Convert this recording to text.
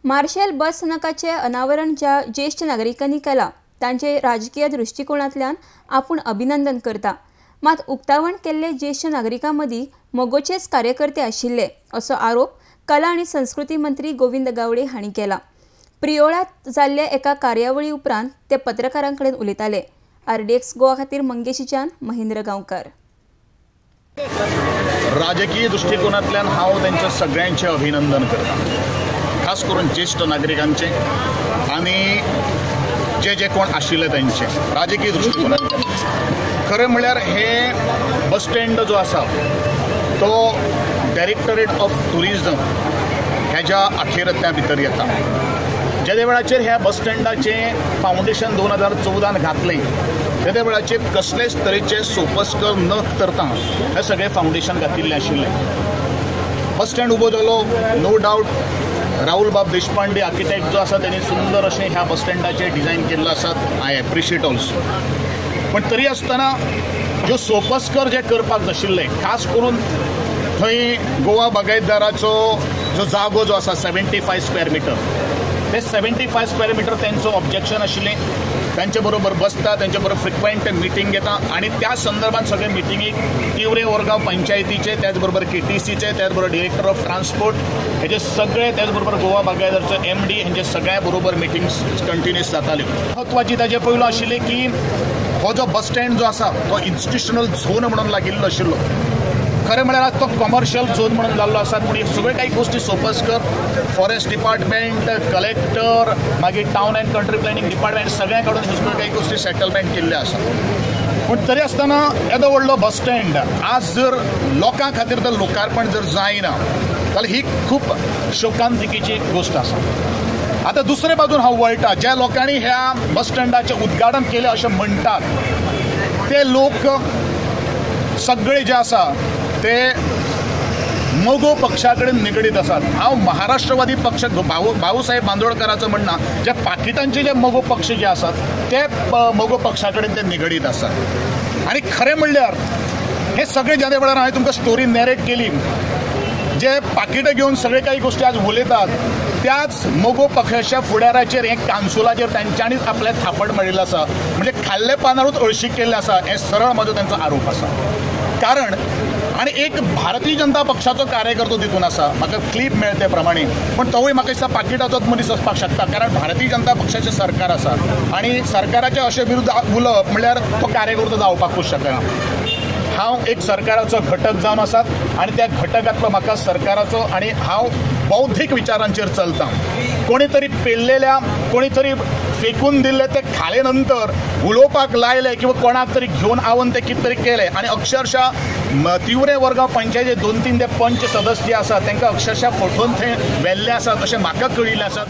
Martial बस स्थानकाचे अनावरण ज्या ज्येश्ठ नागरिकांनी केला तांचे राजकीय दृश्टिकोणांतल्यान आपूण अभिनंदन करता। मात उक्तावण केल्ले ज्येश्ठ नागरिकां मदीं मगोचेच कार्यकर्ते आशिल्ले असो आरोप कला आनी संस्कृती मंत्री गोविंद गावडे हांणी केला। प्रियोळांत जाल्ल्या एका कार्यावळी उपरांत ते पत्रकारां कडेन उलयताले। आरडीएक्स गोवा खातीर मंगेशीच्यान महेंद्र गांवकर। राजकीय दृष्टिकोनांतल्यान हांव तांच्या सगळ्यांचें अभिनंदन करता, खास करून ज्येश्ठ नागरिकांचे आनी जे जे कोण आशिल्ले तांचे राजकीय दृष्टिकोनांतल्यान। खरें म्हणल्यार हे बस स्टँड जो आसा तो डायरेक्टरेट ऑफ टुरिझम ह्याच्या अखेरत्या भितर येता। जेदे वेळाचेर ह्या बस स्टँडाचें फावंडेशन 2014 घातलें तेदे वेळाचेर कसलेच तरेचे सोपस्कर न करता हे सगळें फावंडेशन घातिल्लें आशिल्लें। बस स्टँड उबो जालो, नो डावट राहुल बाब देशपांडे आर्किटेक्ट जो आसा तेणी सुंदर अशें ह्या बस स्टँडाचें डिझायन केल्लें आसा, I appreciate also. पण तरी आसतना ज्यो सोपस्कर जे करपाक नाशिल्ले, खास करून थंय गोवा बागायतदाराचो जो जागो जो आसा 75 स्क्वेअर मिटर, ते 75 स्क्वेअर मिटर तेंचो ऑब्जेक्शन आशिल्लें। तांचे बरोबर बसता, तांचे बरोबर फ्रिक्वंट मिटींग घेता आनी त्या संदर्भात सगळे मिटिंगेक तिवरे ओरगांव पंचायतीचे, त्याच बरोबर केटीसीचे, त्याच बरोबर डिरेक्टर ऑफ ट्रान्सपोर्ट हेजे सगळे, त्याच बरोबर गोवा बागायतदारचो एमडी हेंचे सगळ्या बरोबर मिटिंग्स कंटिन्युअस जाताल्यो। म्हत्वाची ताजे पयलो आशिल्लें की हो जो बस स्टँड जो आसा तो इन्स्टिट्युशनल झोन म्हणून लागिल्लो आशिल्लो। खरें म्हळ्यार आज तो कॉमर्शियल झोन म्हणून जाल्लो आसा, पूण हे सगळे काही गोश्टी सोपस्कर फॉरेस्ट डिपार्टमेंट, कलेक्टर, मागीर town and country planning department सगळ्या कडून हे सगळे काही गोश्टी सेटलमेंट केल्ले आसा। पूण तरी आसतना येदो व्हडलो बस स्टँड आज जर लोकां खातीर जर लोकार्पण जर जायना जाल्यार ही खूब शोकांतिकेची गोश्ट आसा। आतां दुसरे बाजून हांव वळटा, ज्या लोकांनी ह्या बस स्टँडाचें उद्घाटन केलें अशें म्हणटात ते लोक सगळे जे आसा ते मगो पक्षा कडेन निगडीत आसात। हांव महाराष्ट्रवादी पक्ष भाऊसाहेब बांदोडकराचो म्हणना, जे पाकिटांचे जे मगो पक्ष जे आसात ते मगो पक्षा कडेन ते निगडीत आसात। आनी खरें म्हणल्यार हे सगळे ज्या वेळार हांवें तुमकां स्टोरी नॅरेट केली, जे पाकिटां घेवन सगळे काही गोश्टी आज उलयतात त्याच मगो पक्षाच्या फुडाराचेर हे कान्सुलाचेर तांच्यांनीच आपलें थापट मारिल्लें आसा, म्हणजे खाल्ले पानारूच अळशीक केल्लें आसा हें सरळ म्हजो तांचो आरोप आसा। कारण आनी एक भारतीय जनता पक्षाचो कार्यकर्तो तितून आसा, म्हाका क्लीप मेळते प्रमाणे, पूण तोवूय म्हाका दिसता पाकिटाचोच मनीस आसपाक शकता, कारण भारतीय जनता पक्षाचें सरकार आसा आनी सरकाराचे अशें विरुद्ध उलोवप म्हणल्यार तो कार्यकर्तो जावपाकूच शकना। हांव एक सरकाराचो घटक जावन आसात आनी त्या घटकांतलो म्हाका सरकाराचो आनी हांव बौद्धीक विचारांचेर चलता। कोणी तरी पेल्लेल्या, कोणी तरी फेकून दिल्ले ते खाले नंतर उलोवपाक लायले किंवा कोणाक तरी घेवन आवन ते कितें तरी केलें आनी अक्षरशः तिवरे वर्गांव पंचायतीचे 2-3 ते पंच सदस्य जे आसात तांकां अक्षरशः फटोवन थंय व्हेल्ले आसात अशें म्हाका कळिल्लें आसा।